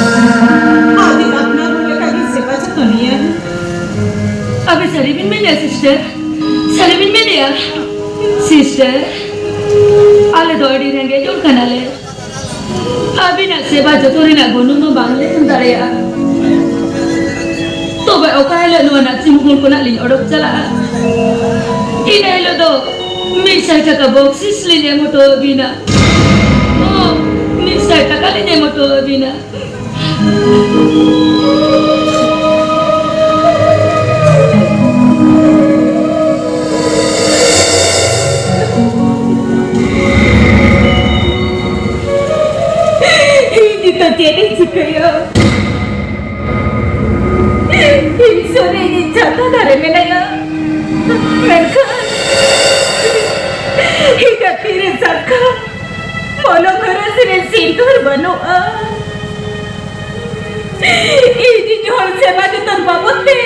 ᱟᱹᱵᱤᱱ ᱟᱯᱱᱟᱨ ᱦᱚᱲ ᱞᱮᱠᱟ ᱜᱮ ᱥᱮᱵᱟ ᱡᱚᱛᱚᱱᱮᱭᱟ᱾ ᱟᱯᱮ ᱥᱟᱹᱨᱤ ᱵᱤᱱ ᱢᱮᱱᱮᱫᱼᱟ, ᱥᱤᱥᱴᱟᱨ? ᱥᱟᱹᱨᱤ ᱵᱤᱱ ᱢᱮᱱᱮᱫᱼᱟ? ᱥᱤᱥᱴᱟᱨ, ᱟᱞᱮ ᱫᱚ ᱟᱹᱰᱤ ᱨᱮᱸᱜᱮᱡ ᱦᱚᱲ ᱠᱟᱱᱟᱞᱮ᱾ ᱟᱹᱵᱤᱱᱟᱜ ᱥᱮᱵᱟ ᱡᱚᱛᱚᱱ ᱨᱮᱱᱟᱜ ᱜᱩᱱᱟᱹᱱ ᱢᱟ ᱵᱟᱝᱞᱮ ᱮᱢ ᱫᱟᱲᱮᱭᱟᱜᱼᱟ᱾ ᱛᱚᱵᱮ ᱚᱠᱟ ᱦᱤᱞᱳᱜ ᱱᱚᱣᱟ ᱱᱟᱨᱥᱤᱝ ᱦᱳᱢ ᱠᱷᱚᱱᱟᱜ ᱞᱤᱧ ᱚᱰᱚᱠ ᱪᱟᱞᱟᱜᱼᱟ, ᱤᱱᱟᱹ ᱦᱤᱞᱳᱜ ᱫᱚ ᱢᱤᱫ ᱥᱟᱭ ᱴᱟᱠᱟ ᱵᱚᱠᱥᱤᱥ ᱞᱤᱧ ᱮᱢ ᱦᱚᱴᱚ ᱟᱹᱵᱤᱱᱟ᱾ ᱦᱚᱸ, ᱢᱤᱫ ᱥᱟᱭ ᱴᱟᱠᱟ ᱞᱤᱧ ᱮᱢ ᱦᱚᱴᱚ ᱟᱹᱵᱤᱱᱟ᱾ ᱤᱧ ᱱᱤᱛᱚᱜ ᱪᱮᱫ ᱤᱧ ᱪᱤᱠᱟᱹᱭᱟ? ᱤᱧ ᱥᱩᱨ ᱨᱮ ᱤᱧᱤᱡ ᱪᱷᱟᱛᱟ ᱫᱟᱨᱮ ᱢᱮᱱᱟᱭᱟ, ᱢᱮᱱᱠᱷᱟᱱ ᱤᱧᱟᱹᱜ ᱛᱤᱨᱮ ᱥᱟᱠᱟᱢ, ᱢᱚᱞᱚᱝ ᱦᱚᱨᱚᱥ ᱨᱮ ᱥᱤᱸᱫᱩᱨ ᱵᱟᱹᱱᱩᱜᱼᱟ᱾ ᱤᱧᱤᱡ ᱦᱚᱲ ᱥᱮᱵᱟ ᱡᱚᱛᱚᱱ ᱵᱟᱵᱚᱫ ᱛᱮ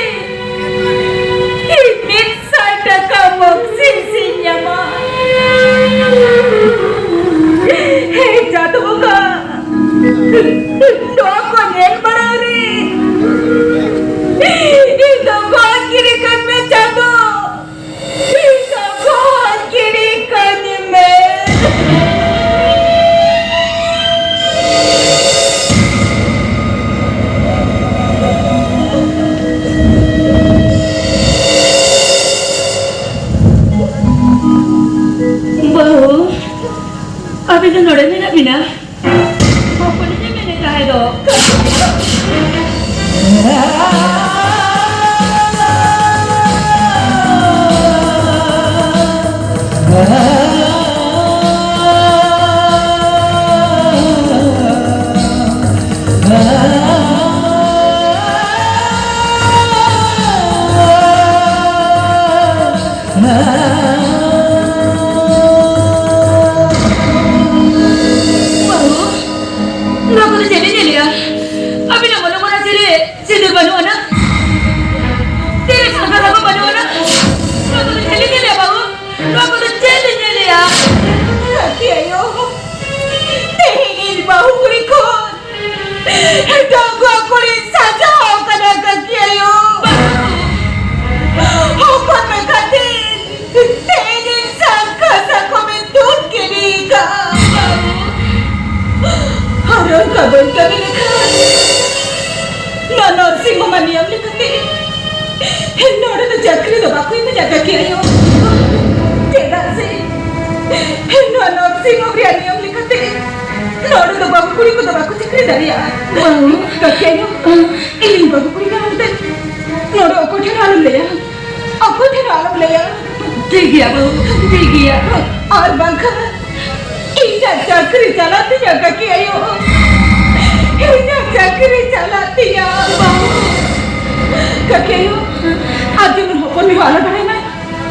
ᱤᱧ ᱢᱤᱫ ᱥᱟᱭ ᱴᱟᱠᱟ ᱵᱚᱠᱥᱤᱥ ᱤᱧ ᱧᱟᱢᱟ᱾ ᱦᱮ ᱪᱟᱸᱫᱚ ᱵᱚᱸᱜᱟ, ᱱᱚᱣᱟ ᱠᱚ ᱧᱮᱞ ᱵᱟᱲᱟ ᱨᱮ ᱤᱧ ᱫᱚ ᱵᱟᱝ ᱜᱤᱰᱤ ᱠᱟᱹᱧ ᱢᱮ ᱪᱟᱸᱫᱚ᱾ ᱤᱧ ᱫᱚ ᱵᱟᱝ ᱜᱤᱰᱤ ᱠᱟᱹᱧ ᱢᱮ᱾ ᱱᱚᱰᱮ ᱫᱚ ᱪᱟᱹᱠᱨᱤ ᱫᱚ ᱵᱟᱠᱚ ᱮᱢᱚᱜᱼᱟ, ᱠᱟᱠᱤ ᱟᱭᱳ᱾ ᱪᱮᱫᱟᱜ ᱥᱮ ᱱᱚᱣᱟ ᱱᱟᱨᱥᱤᱝ ᱦᱳᱢ ᱨᱮᱭᱟᱜ ᱱᱤᱭᱚᱢ ᱞᱮᱠᱟᱛᱮ ᱱᱚᱰᱮ ᱫᱚ ᱵᱟᱹᱦᱩ ᱠᱩᱲᱤ ᱠᱚᱫᱚ ᱵᱟᱠᱚ ᱪᱟᱹᱠᱨᱤ ᱫᱟᱲᱮᱭᱟᱜᱼᱟ᱾ ᱵᱟᱹᱦᱩ᱾ ᱠᱟᱠᱤ ᱟᱭᱳ, ᱤᱧ ᱵᱟᱹᱦᱩ ᱠᱩᱲᱤ ᱠᱟᱱᱟ ᱢᱮᱱᱛᱮ ᱱᱚᱰᱮ ᱚᱠᱚᱭ ᱴᱷᱮᱱ ᱦᱚᱸ ᱟᱞᱚᱢ ᱞᱟᱹᱭᱟ, ᱚᱠᱚᱭ ᱴᱷᱮᱱ ᱦᱚᱸ ᱟᱞᱚᱢ ᱞᱟᱹᱭᱟ᱾ ᱴᱷᱤᱠ ᱜᱮᱭᱟ ᱵᱟᱹᱦᱩ, ᱴᱷᱤᱠ ᱜᱮᱭᱟ᱾ ᱟᱨ ᱵᱟᱝᱠᱷᱟᱱ ᱤᱧᱟᱜ ᱪᱟᱹᱠᱨᱤ ᱪᱟᱞᱟᱜ ᱛᱤᱧᱟ, ᱠᱟᱠᱤ ᱟᱭᱳ᱾ ᱤᱧᱟᱜ ᱪᱟᱹᱠᱨᱤ ᱪᱟᱞᱟᱜ ᱛᱤᱧᱟ᱾ ᱵᱟᱹᱦᱩ᱾ ᱠᱟᱠᱤ ᱟᱭᱳ, ᱟᱨ ᱡᱮᱢᱚᱱ ᱦᱚᱯᱚᱱ ᱢᱤᱦᱩ ᱟᱞᱚ ᱵᱟᱲᱟᱭ ᱢᱟᱭ,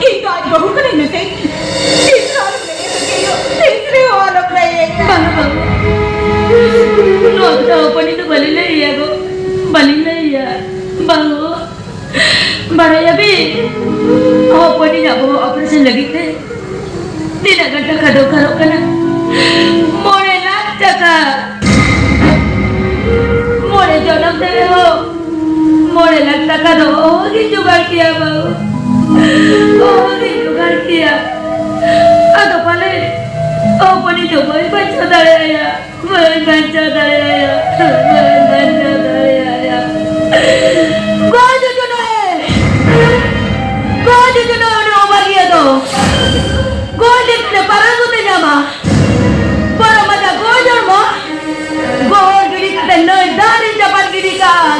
ᱤᱧ ᱫᱚ ᱟᱡ ᱵᱟᱹᱦᱩ ᱠᱟᱹᱱᱟᱹᱧ ᱢᱮᱱᱛᱮ᱾ ᱛᱤᱥ ᱨᱮᱦᱚᱸ ᱟᱞᱚᱢ ᱞᱟᱹᱭᱟ, ᱠᱟᱠᱤ ᱟᱭᱳ᱾ ᱛᱤᱥ ᱨᱮᱦᱚᱸ ᱟᱞᱚᱢ ᱞᱟᱹᱭᱟ᱾ ᱵᱟᱝᱟ, ᱵᱟᱹᱦᱩ᱾ ᱱᱚᱣᱟ ᱠᱟᱛᱷᱟ ᱦᱚᱯᱚᱱᱤᱧ ᱫᱚ ᱵᱟᱹᱞᱤᱧ ᱞᱟᱹᱭ ᱟᱭᱟ ᱜᱚ, ᱵᱟᱹᱞᱤᱧ ᱞᱟᱹᱭ ᱟᱭᱟ᱾ ᱵᱟᱹᱦᱩ᱾ ᱵᱟᱲᱟᱭᱟᱵᱤᱱ, ᱦᱚᱯᱚᱱᱤᱧᱟᱜ ᱵᱚᱦᱚᱜ operation ᱞᱟᱹᱜᱤᱫ ᱛᱮ ᱛᱤᱱᱟᱹᱜ ᱜᱟᱱ ᱴᱟᱠᱟ ᱫᱚᱨᱠᱟᱨᱚᱜ ᱠᱟᱱᱟ? ᱢᱚᱬᱮ ᱞᱟᱠᱷ ᱴᱟᱠᱟ᱾ ᱢᱚᱬᱮ ᱡᱚᱱᱚᱢ ᱛᱮ ᱨᱮᱦᱚᱸ ᱢᱚᱬᱮ ᱞᱟᱠᱷ ᱴᱟᱠᱟ ᱫᱚ ᱚᱦᱚᱜᱤᱧ ᱡᱚᱜᱟᱲ ᱠᱮᱭᱟ ᱵᱟᱹᱦᱩ, ᱚᱦᱚᱜᱤᱧ ᱡᱚᱜᱟᱲ ᱠᱮᱭᱟ᱾ ᱟᱫᱚ ᱯᱟᱞᱮ ᱦᱚᱯᱚᱱᱤᱧ ᱫᱚ ᱵᱟᱹᱧ ᱵᱟᱧᱪᱟᱣ ᱫᱟᱲᱮᱭᱟᱭᱟ᱾ ᱵᱟᱹᱧ ᱵᱟᱧᱪᱟᱣ ᱫᱟᱲᱮᱭᱟᱭᱟ, ᱵᱟᱹᱧ ᱵᱟᱧᱪᱟᱣ ᱫᱟᱲᱮᱭᱟᱭᱟ᱾ ᱜᱚᱡ ᱦᱚᱪᱚ ᱱᱚᱭᱮ, ᱜᱚᱡ ᱦᱚᱪᱚ ᱱᱚᱭ ᱩᱱᱤ ᱚᱵᱟᱜᱤᱭᱟᱹ ᱫᱚ᱾ ᱜᱚᱡ ᱞᱮᱠᱷᱟᱱᱮ ᱯᱟᱨᱟᱜᱚᱛᱮ ᱧᱟᱢᱟ᱾ ᱵᱚᱨᱚᱝ ᱟᱡᱟᱜ ᱜᱚᱡ ᱦᱚᱲᱢᱚ ᱜᱚᱦᱚᱲ ᱜᱤᱰᱤ ᱠᱟᱛᱮ ᱱᱟᱹᱭ ᱫᱟᱜ ᱨᱤᱧ ᱪᱟᱯᱟᱫ ᱜᱤᱰᱤ ᱠᱟᱜᱼᱟ᱾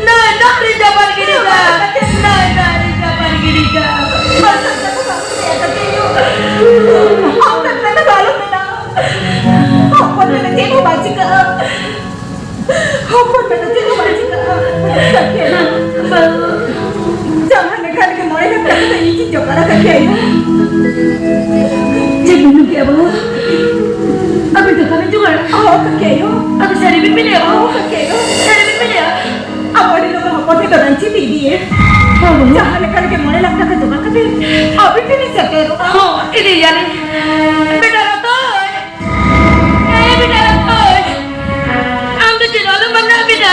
ᱱᱟᱹᱭ ᱫᱟᱜ ᱨᱮ ᱪᱟᱯᱟᱫ ᱜᱤᱰᱤ ᱠᱟᱜ, ᱱᱟᱹᱭ ᱫᱟᱜ ᱨᱮ ᱪᱟᱯᱟᱫ ᱜᱤᱰᱤ ᱠᱟᱜ᱾ ᱦᱚᱯᱚᱱ ᱢᱮᱱᱟ ᱪᱮᱫ ᱦᱚᱸ ᱵᱟᱝ ᱪᱤᱠᱟᱹᱜᱼᱟ᱾ ᱦᱚᱯᱚᱱ ᱢᱮᱱᱟ ᱪᱮᱫ ᱦᱚᱸ ᱵᱟᱝ ᱪᱤᱠᱟᱹᱜᱼᱟ᱾ ᱡᱟᱦᱟᱸ ᱞᱮᱠᱟ ᱨᱮᱜᱮ ᱢᱚᱬᱮ ᱞᱟᱠᱷ ᱴᱟᱠᱟ ᱫᱚ ᱤᱧ ᱜᱤᱧ ᱡᱚᱜᱟᱲ ᱟᱠᱟᱫ ᱜᱮᱭᱟ ᱟᱭᱳ᱾ ᱪᱮᱫ ᱵᱤᱱ ᱢᱮᱱ ᱠᱮᱜᱼᱟ ᱵᱟᱹᱦᱩ? ᱟᱹᱵᱤᱱ ᱴᱟᱠᱟ ᱵᱤᱱ ᱡᱚᱜᱟᱲᱟ? ᱦᱚᱸ ᱠᱟᱠᱤ ᱟᱭᱳ᱾ ᱟᱫᱚ ᱥᱟᱹᱨᱤ ᱵᱤᱱ ᱢᱮᱱᱮᱜᱼᱟ ᱵᱟᱹᱦᱩ? ᱦᱚᱸ ᱠᱟᱠᱤ ᱟᱭᱳ᱾ ᱥᱟᱹᱨᱤ ᱵᱤᱱ ᱢᱮᱱᱮᱜᱼᱟ? ᱟᱵᱚ ᱟᱹᱰᱤ ᱞᱚᱜᱚᱱ ᱦᱚᱯᱚᱱ ᱛᱮᱫᱚ ᱨᱟᱺᱪᱤ ᱛᱮ ᱤᱫᱤᱭᱮ᱾ ᱦᱚᱸ ᱵᱟᱹᱦᱩ᱾ ᱡᱟᱦᱟᱸ ᱞᱮᱠᱟ ᱨᱮᱜᱮ ᱢᱚᱬᱮ ᱞᱟᱠᱷ ᱴᱟᱠᱟ ᱡᱚᱜᱟᱲ ᱠᱟᱛᱮ ᱟᱹᱵᱤᱱ ᱴᱷᱮᱱ ᱤᱧ ᱥᱮᱴᱮᱨᱚᱜᱼᱟ᱾ ᱦᱚᱸ, ᱤᱫᱤᱭᱮᱭᱟᱞᱤᱧ᱾ ᱵᱮᱴᱟ ᱨᱚᱛᱚᱱ! ᱮ ᱵᱮᱴᱟ ᱨᱚᱛᱚᱱ! ᱟᱢ ᱫᱚ ᱪᱮᱫ ᱦᱚᱸ ᱟᱞᱚᱢ ᱵᱷᱟᱵᱽᱱᱟᱜᱼᱟ ᱵᱮᱴᱟ᱾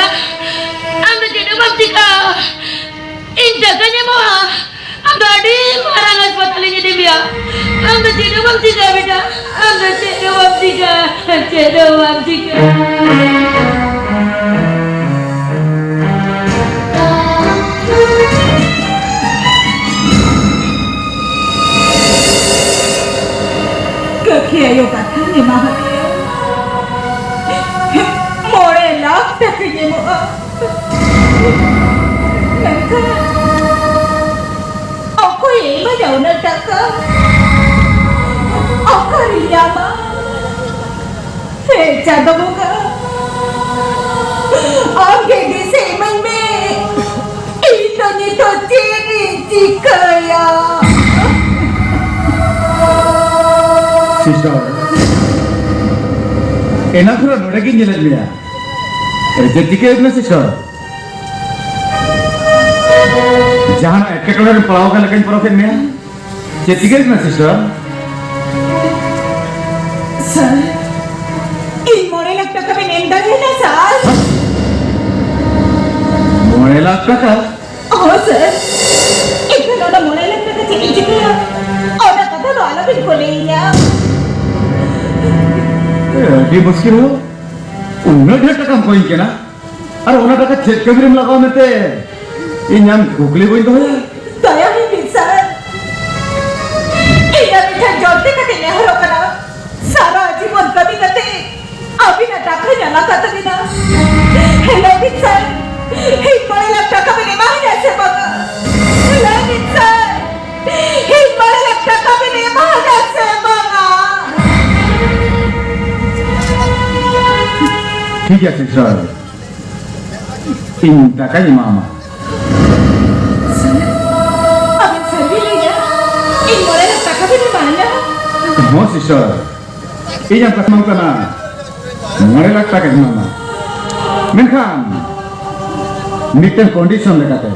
ᱟᱢ ᱫᱚ ᱪᱮᱫ ᱦᱚᱸ ᱵᱟᱢ ᱪᱤᱠᱟᱹᱜᱼᱟ᱾ ᱤᱧ ᱴᱟᱠᱟᱧ ᱮᱢᱚᱜᱼᱟ᱾ ᱟᱢ ᱫᱚ ᱟᱹᱰᱤ ᱢᱟᱨᱟᱝ ᱦᱟᱥᱯᱟᱛᱟᱞᱤᱧ ᱤᱫᱤ ᱢᱮᱭᱟ᱾ ᱟᱢ ᱫᱚ ᱪᱮᱫ ᱦᱚᱸ ᱵᱟᱢ ᱪᱤᱠᱟᱹᱜᱼᱟ ᱵᱮᱴᱟ᱾ ᱟᱢ ᱫᱚ ᱪᱮᱫ ᱦᱚᱸ ᱵᱟᱢ ᱪᱤᱠᱟᱹᱜᱼᱟ᱾ ᱪᱮᱫ ᱦᱚᱸ ᱵᱟᱢ ᱪᱤᱠᱟᱹᱜᱼᱟ᱾ ᱟᱭᱳ ᱠᱟᱛᱷᱟᱧ ᱮᱢᱟ ᱦᱟᱫᱮᱭᱟ, ᱢᱚᱬᱮ ᱞᱟᱠᱷ ᱴᱟᱠᱟᱧ ᱮᱢᱚᱜᱼᱟ᱾ ᱢᱮᱱᱠᱷᱟᱱ ᱚᱠᱚᱭᱮ ᱮᱢᱟᱹᱧᱟ ᱩᱱᱟᱹᱜ ᱴᱟᱠᱟ? ᱚᱠᱟᱨᱮᱧ ᱧᱟᱢᱟ? ᱦᱮ ᱪᱟᱸᱫᱚ ᱵᱚᱸᱜᱟ, ᱟᱢ ᱜᱮ ᱫᱤᱥᱟᱹ ᱤᱢᱟᱹᱧ ᱢᱮ᱾ ᱤᱧ ᱫᱚ ᱱᱤᱛᱚᱜ ᱪᱮᱫ ᱤᱧ ᱪᱤᱠᱟᱹᱭᱟ? ᱥᱤᱥᱴᱟᱨ, ᱮᱱᱟᱝ ᱠᱷᱚᱱᱟᱜ ᱱᱚᱰᱮ ᱜᱤᱧ ᱧᱮᱞᱮᱫ ᱢᱮᱭᱟ᱾ ᱪᱮᱫ ᱪᱤᱠᱟᱹ ᱦᱩᱭᱩᱜ ᱠᱟᱱᱟ ᱥᱤᱥᱴᱟᱨ? ᱡᱟᱦᱟᱱᱟᱜ ᱮᱴᱠᱮᱴᱚᱬᱮ ᱨᱮᱢ ᱯᱟᱲᱟᱣ ᱟᱠᱟᱱ ᱞᱮᱠᱟᱧ ᱯᱚᱨᱚᱠᱮᱫ ᱢᱮᱭᱟ᱾ ᱪᱮᱫ ᱪᱤᱠᱟᱹ ᱦᱩᱭᱩᱜ ᱠᱟᱱᱟ ᱥᱤᱥᱴᱟᱨ? ᱥᱟᱨ, ᱤᱧ ᱢᱚᱬᱮ ᱞᱟᱠᱷ ᱴᱟᱠᱟ ᱵᱮᱱ ᱮᱢ ᱫᱟᱲᱮᱭᱟᱹᱧᱟ ᱥᱟᱨ? ᱢᱚᱬᱮ ᱞᱟᱠᱷ ᱴᱟᱠᱟ? ᱦᱳᱭ ᱥᱟᱨ᱾ ᱮᱱᱠᱷᱟᱱ ᱚᱱᱟ ᱢᱚᱬᱮ ᱞᱟᱠᱷ ᱴᱟᱠᱟ ᱪᱮᱫ ᱤᱧ ᱪᱤᱠᱟᱹᱭᱟ, ᱚᱱᱟ ᱠᱟᱛᱷᱟ ᱫᱚ ᱟᱞᱚᱵᱤᱱ ᱠᱩᱞᱤᱭᱤᱧᱟ᱾ ᱟᱹᱰᱤ ᱢᱩᱥᱠᱤᱞ ᱦᱚᱸ, ᱩᱱᱟᱹᱜ ᱰᱷᱮᱨ ᱴᱟᱠᱟᱢ ᱠᱚᱭᱤᱧ ᱠᱟᱱᱟ, ᱟᱨ ᱚᱱᱟ ᱴᱟᱠᱟ ᱪᱮᱫ ᱠᱟᱹᱢᱤ ᱨᱮᱢ ᱞᱟᱜᱟᱣᱟ ᱢᱮᱱᱛᱮ ᱤᱧ ᱟᱢ ᱠᱩᱠᱞᱤ ᱵᱟᱹᱧ ᱫᱚᱦᱚᱭᱟ? ᱫᱟᱭᱟ ᱦᱩᱭ ᱵᱤᱱ ᱥᱟᱨ, ᱤᱧ ᱟᱹᱵᱤᱱ ᱴᱷᱮᱱ ᱡᱳᱨ ᱛᱮ ᱠᱟᱹᱴᱤᱡ ᱱᱮᱦᱚᱨᱚᱜ ᱠᱟᱱᱟ, ᱥᱟᱨᱟ ᱡᱤᱵᱚᱱ ᱠᱟᱹᱢᱤ ᱠᱟᱛᱮ ᱟᱹᱵᱤᱱᱟᱜ ᱴᱟᱠᱟ ᱧᱟᱢ ᱟᱠᱟᱫ ᱛᱟᱹᱵᱤᱱᱟ᱾ ᱦᱮᱞᱳ ᱵᱤᱱ ᱥᱟᱨ, ᱤᱧ ᱢᱚᱬᱮ ᱞᱟᱠᱷ ᱴᱟᱠᱟ ᱵᱤᱱ ᱮᱢᱟᱣᱟᱹᱧᱟ ᱥᱮ ᱵᱟᱝᱟ? ᱞᱟᱹᱭ ᱵᱤᱱ ᱥᱟᱨ, ᱤᱧ ᱢᱚᱬᱮ ᱞᱟᱠᱷ ᱴᱟᱠᱟ ᱵᱤᱱ ᱮᱢᱟᱣᱟᱹᱧᱟ ᱥᱮ ᱵᱟᱝᱟ? ᱴᱷᱤᱠ ᱜᱮᱭᱟ ᱥᱤᱥᱴᱟᱨ, ᱤᱧ ᱴᱟᱠᱟᱧ ᱮᱢᱟᱢᱟ᱾ ᱥᱟᱨ, ᱟᱵᱮᱱ ᱥᱟᱹᱨᱤ ᱞᱟᱹᱭᱟ? ᱤᱧ ᱢᱚᱬᱮ ᱞᱟᱠᱷ ᱴᱟᱠᱟ ᱵᱮᱱ ᱮᱢᱟᱹᱧᱟ? ᱦᱚᱸ ᱥᱤᱥᱴᱟᱨ, ᱤᱧ ᱟᱢ ᱠᱟᱛᱷᱟᱢ ᱠᱟᱱᱟ, ᱢᱚᱬᱮ ᱞᱟᱠᱷ ᱴᱟᱠᱟᱧ ᱮᱢᱟᱢᱟ᱾ ᱢᱮᱱᱠᱷᱟᱱ ᱢᱤᱫᱴᱟᱝ ᱠᱚᱱᱰᱤᱥᱚᱱ ᱞᱮᱠᱟᱛᱮ,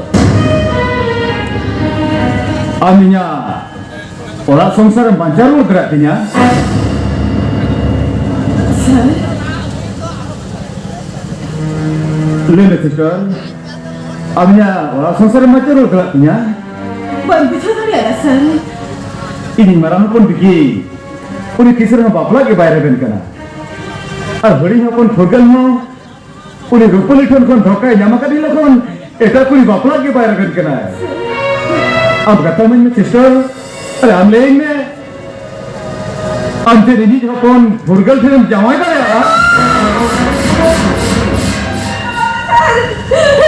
ᱟᱢ ᱤᱧᱟᱹᱜ ᱚᱲᱟᱜ ᱥᱚᱝᱥᱟᱨ ᱮᱢ ᱵᱟᱧᱪᱟᱣ ᱨᱩᱣᱟᱹᱲ ᱫᱟᱲᱮᱭᱟᱜ ᱛᱤᱧᱟ? ᱥᱟᱨ, ᱞᱟᱹᱭ ᱢᱮ ᱥᱤᱥᱴᱟᱨ, ᱟᱢ ᱤᱧᱟᱹᱜ ᱚᱲᱟᱜ ᱥᱚᱝᱥᱟᱨ ᱮᱢ ᱵᱟᱧᱪᱟᱣ ᱨᱩᱣᱟᱹᱲ ᱫᱟᱲᱮᱭᱟᱜ ᱛᱤᱧᱟ? ᱵᱟᱹᱧ ᱵᱩᱡᱷᱟᱹᱣ ᱫᱟᱲᱮᱭᱟᱫᱟ ᱥᱟᱨ᱾ ᱤᱧᱤᱡ ᱢᱟᱨᱟᱝ ᱦᱚᱯᱚᱱ ᱵᱤᱠᱤ, ᱩᱱᱤ ᱛᱤᱥ ᱨᱮᱦᱚᱸ ᱵᱟᱯᱞᱟ ᱜᱮ ᱵᱟᱭ ᱨᱮᱵᱮᱱ ᱠᱟᱱᱟ᱾ ᱟᱨ ᱦᱩᱰᱤᱧ ᱦᱚᱯᱚᱱ ᱯᱷᱩᱨᱜᱟᱹᱞ ᱦᱚᱸ ᱩᱱᱤ ᱨᱩᱯᱟᱹᱞᱤ ᱴᱷᱮᱱ ᱠᱷᱚᱱ ᱫᱷᱳᱠᱟᱭ ᱧᱟᱢ ᱟᱠᱟᱫ ᱦᱤᱞᱳᱜ ᱠᱷᱚᱱ ᱮᱴᱟᱜ ᱠᱩᱲᱤ ᱵᱟᱯᱞᱟ ᱜᱮ ᱵᱟᱭ ᱨᱮᱵᱮᱱ ᱠᱟᱱᱟ᱾ ᱟᱢ ᱠᱟᱛᱷᱟ ᱤᱢᱟᱹᱧ ᱢᱮ ᱥᱤᱥᱴᱟᱨ, ᱟᱨᱮ ᱟᱢ ᱞᱟᱹᱭᱟᱹᱧ ᱢᱮ᱾ ᱟᱢ ᱪᱮᱫ ᱤᱧᱤᱡ ᱦᱚᱯᱚᱱ ᱯᱷᱩᱨᱜᱟᱹᱞ ᱴᱷᱮᱱᱮᱢ ᱡᱟᱶᱟᱭ ᱫᱟᱲᱮᱭᱟᱜᱼᱟ?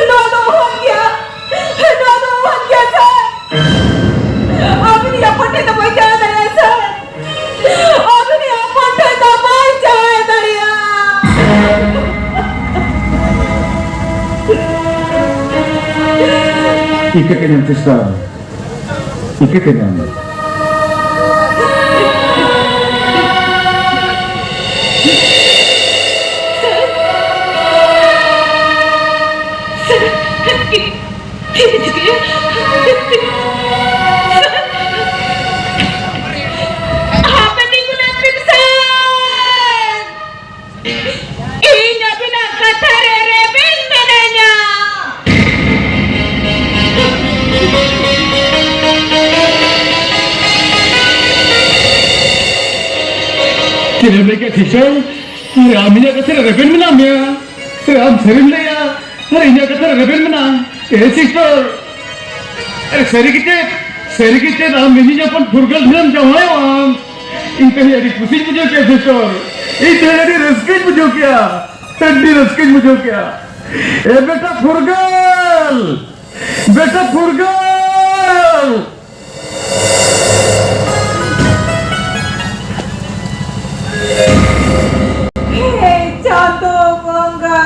ᱱᱚᱣᱟ ᱫᱚ ᱚᱦᱚᱧ ᱜᱮᱭᱟ, ᱱᱚᱣᱟ ᱫᱚ ᱚᱦᱚᱧ ᱜᱮᱭᱟ ᱥᱟᱨ᱾ ᱟᱹᱵᱤᱱᱤᱡ ᱦᱚᱯᱚᱱ ᱴᱷᱮᱱ ᱫᱚ ᱵᱟᱹᱧ ᱡᱟᱶᱟᱭ ᱫᱟᱲᱮᱭᱟᱜᱼᱟ ᱥᱟᱨ᱾ ᱟᱹᱵᱤᱱᱤᱡ ᱦᱚᱯᱚᱱ ᱴᱷᱮᱱ ᱫᱚ ᱵᱟᱹᱧ ᱡᱟᱶᱟᱭ ᱫᱟᱲᱮᱭᱟᱜᱼᱟ᱾ ᱤᱠᱟᱹ ᱠᱟᱹᱧᱟᱢ ᱥᱤᱥᱴᱟᱨ, ᱤᱠᱟᱹ ᱠᱟᱹᱧᱟᱢ᱾ ᱦᱟᱯᱮ ᱛᱤᱸᱜᱩᱱ ᱯᱮ ᱥᱟᱨ᱾ ᱤᱧ ᱟᱹᱵᱤᱱᱟᱜ ᱠᱟᱛᱷᱟ ᱨᱮ ᱨᱮᱵᱮᱱ ᱢᱮᱱᱟᱧᱟ᱾ ᱪᱮᱫ ᱮᱢ ᱞᱟᱹᱭ ᱠᱮᱫ ᱥᱤᱥᱴᱟᱨ? ᱟᱨ ᱟᱢ ᱤᱧᱟᱹᱜ ᱠᱟᱛᱷᱟ ᱨᱮ ᱨᱮᱵᱮᱱ ᱢᱮᱱᱟᱜ ᱢᱮᱭᱟ? ᱟᱨ ᱟᱢ ᱥᱟᱹᱨᱤᱢ ᱞᱟᱹᱭᱟ? ᱟᱨ ᱤᱧᱟᱹᱜ ᱠᱟᱛᱷᱟ ᱨᱮ ᱨᱮᱵᱮᱱ ᱢᱮᱱᱟᱜᱼᱟ? ᱮ ᱥᱤᱥᱴᱟᱨ, ᱟᱨ ᱥᱟᱹᱨᱤ ᱜᱮ ᱪᱮᱫ? ᱥᱟᱹᱨᱤ ᱜᱮ ᱪᱮᱫ ᱟᱢ ᱤᱧᱤᱡ ᱦᱚᱯᱚᱱ ᱯᱷᱩᱨᱜᱟᱹᱞ ᱴᱷᱮᱱᱮᱢ ᱡᱟᱶᱟᱭᱚᱜᱼᱟᱢ? ᱤᱧ ᱛᱮᱦᱮᱧ ᱟᱹᱰᱤ ᱠᱩᱥᱤᱧ ᱵᱩᱡᱷᱟᱹᱣ ᱠᱮᱫᱟ ᱥᱤᱥᱴᱟᱨ᱾ ᱤᱧ ᱛᱮᱦᱮᱧ ᱟᱹᱰᱤ ᱨᱟᱹᱥᱠᱟᱹᱧ ᱵᱩᱡᱷᱟᱹᱣ ᱠᱮᱫᱟ᱾ ᱟᱹᱰᱤ ᱨᱟᱹᱥᱠᱟᱹᱧ ᱵᱩᱡᱷᱟᱹᱣ ᱠᱮᱫᱟ᱾ ᱮ ᱵᱮᱴᱟ ᱯᱷᱩᱨᱜᱟᱹᱞ! ᱵᱮᱴᱟ ᱯᱷᱩᱨᱜᱟᱹᱞ! ᱦᱮ ᱪᱟᱸᱫᱚ ᱵᱚᱸᱜᱟ᱾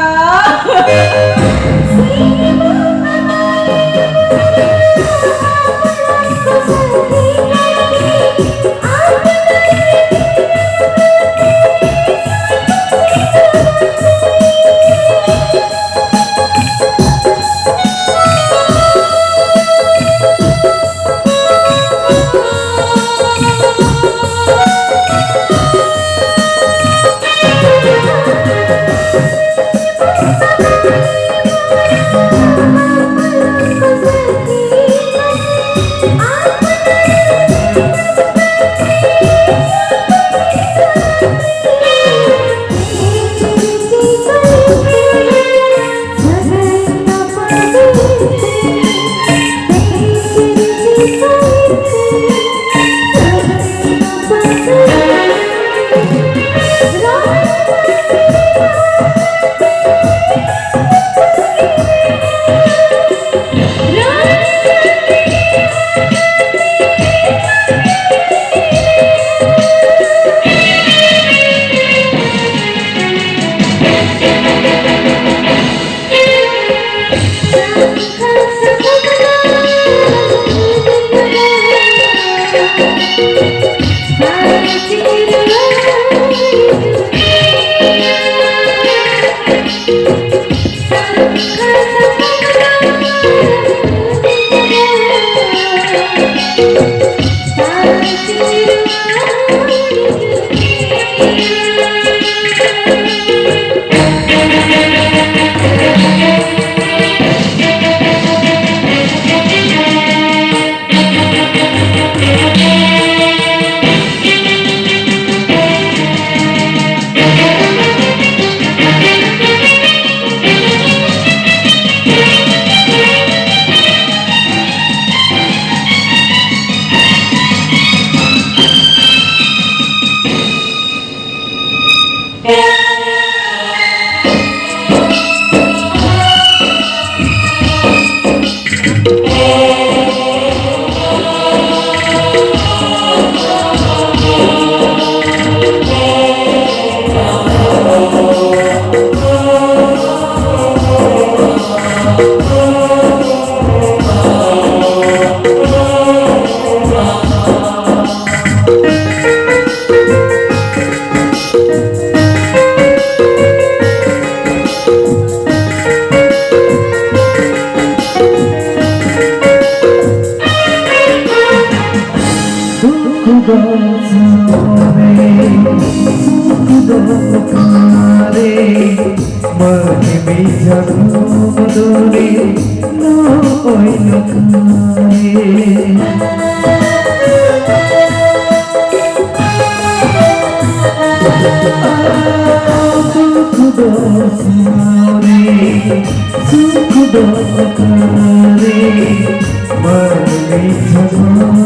ᱥᱟᱶᱨᱮ ᱥᱩᱠ ᱫᱚ ᱚᱠᱟᱨᱮ? ᱢᱟᱹᱱᱢᱤ ᱡᱟᱱᱟᱢ ᱫᱚᱨᱮ ᱱᱚᱜᱼᱚᱭ ᱱᱚᱝᱠᱟᱨᱮ᱾ ᱥᱩᱠ ᱫᱚ ᱥᱟᱶᱨᱮ ᱥᱩᱠ ᱫᱚ ᱚᱠᱟᱨᱮ? ᱢᱟᱹᱱᱢᱤ ᱡᱟᱱᱟᱢ